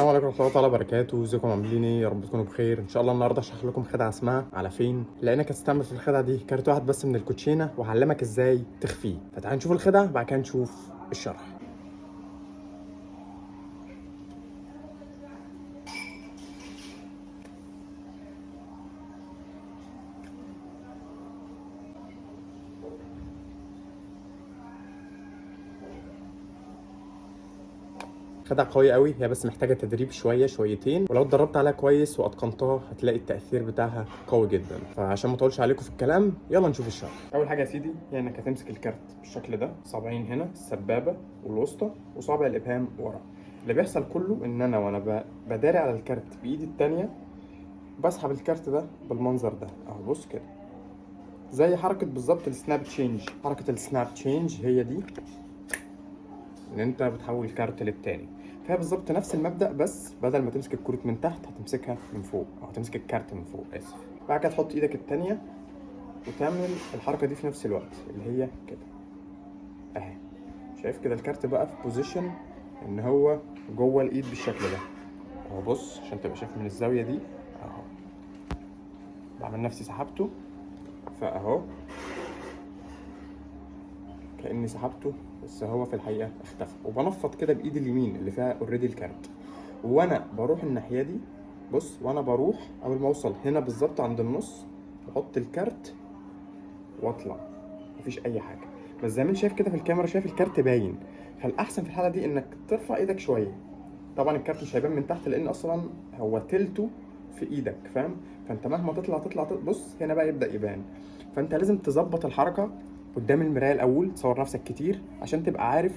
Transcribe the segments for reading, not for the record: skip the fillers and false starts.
السلام عليكم ورحمة الله تعالى وبركاته. ازيكم عاملين ايه؟ يا رب تكونوا بخير. ان شاء الله النهارده هشرح لكم خدعه اسمها على فين، لانك هتستعمل في الخدعه دي كارت واحد بس من الكوتشينه، وهعلمك ازاي تخفيه. فتعال نشوف الخدعه بعد كده نشوف الشرح. خدعة قوية قوي هي، بس محتاجة تدريب شوية شويتين، ولو اتدربت عليها كويس واتقنتها هتلاقي التأثير بتاعها قوي جدا. فعشان ما اطولش عليكم في الكلام يلا نشوف الشرح. اول حاجة يا سيدي هي انك هتمسك الكارت بالشكل ده، صابعين هنا السبابة والوسطى وصابع الابهام ورا. اللي بيحصل كله ان انا وانا بداري على الكارت بايدي التانية بسحب الكارت ده بالمنظر ده اهو، بص كده زي حركة بالظبط ال snap change. حركة ال snap change هي دي، ان انت بتحول كارت للتاني. فهي بالظبط نفس المبدأ، بس بدل ما تمسك الكروت من تحت هتمسكها من فوق، او هتمسك الكارت من فوق اسف. بعد كده تحط ايدك التانية وتعمل الحركة دي في نفس الوقت اللي هي كده اهي. شايف كده الكارت بقى في position ان هو جوه الايد بالشكل ده اهو. بص عشان تبقى شايف من الزاوية دي اهو، بعمل نفسي سحبته، فاهو كأني سحبته بس هو في الحقيقة اختفى. وبنفض كده بإيدي اليمين اللي فيها already الكارت، وانا بروح الناحية دي. بص وانا بروح اول ما اوصل هنا بالظبط عند النص بحط الكارت واطلع، مفيش اي حاجة. بس زي ما انت شايف كده في الكاميرا، شايف الكارت باين. فالاحسن في الحالة دي انك ترفع ايدك شوية. طبعا الكارت مش هيبان من تحت لان اصلا هو تلته في ايدك، فاهم؟ فانت مهما تطلع تطلع بص هنا بقى يبدأ يبان. فانت لازم تظبط الحركة قدام المراية الأول، تصور نفسك كتير عشان تبقى عارف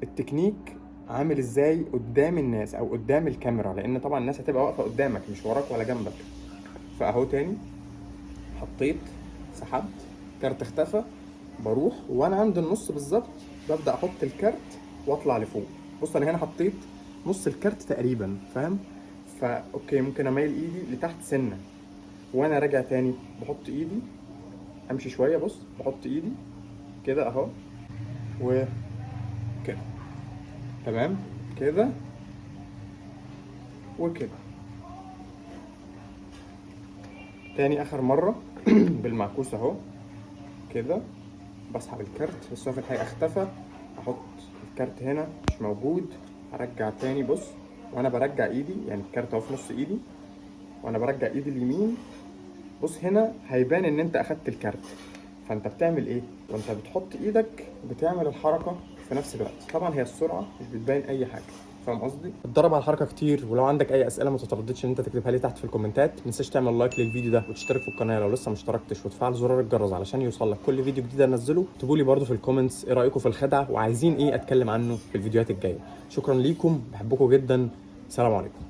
التكنيك عامل ازاي قدام الناس او قدام الكاميرا، لان طبعا الناس هتبقى واقفة قدامك مش وراك ولا جنبك. فاهو تاني حطيت سحبت كارت اختفى، بروح وانا عند النص بالظبط ببدأ احط الكارت واطلع لفوق. بص انا هنا حطيت نص الكارت تقريبا، فاهم؟ فا okay ممكن اميل ايدي لتحت سنة، وانا راجع تاني بحط ايدي امشي شوية. بص بحط ايدي كده اهو وكده، تمام كده وكده. تاني اخر مرة بالمعكوس اهو كده، بسحب الكارت بس هو في الحقيقة اختفى. احط الكارت هنا مش موجود، ارجع تاني. بص وانا برجع ايدي، يعني الكارت اهو في نص ايدي وانا برجع ايدي اليمين. بص هنا هيبان ان انت اخدت الكارت. فانت بتعمل ايه وانت بتحط ايدك؟ بتعمل الحركة في نفس الوقت. طبعا هي السرعة مش بتبين اي حاجة، فاهم قصدي؟ اتدرب على الحركة كتير، ولو عندك اي اسئلة ما تترددش ان انت تكتبها لي تحت في الكومنتات. ما تنساش تعمل like للفيديو ده وتشترك في القناة لو لسه ما اشتركتش، وتفعل زرار الجرس علشان يوصل لك كل فيديو جديد انزله. اكتبوا لي برده في ال comments ايه رايكم في الخدعه وعايزين ايه اتكلم عنه في الفيديوهات الجاية. شكرا ليكم، بحبكم جدا، سلام عليكم.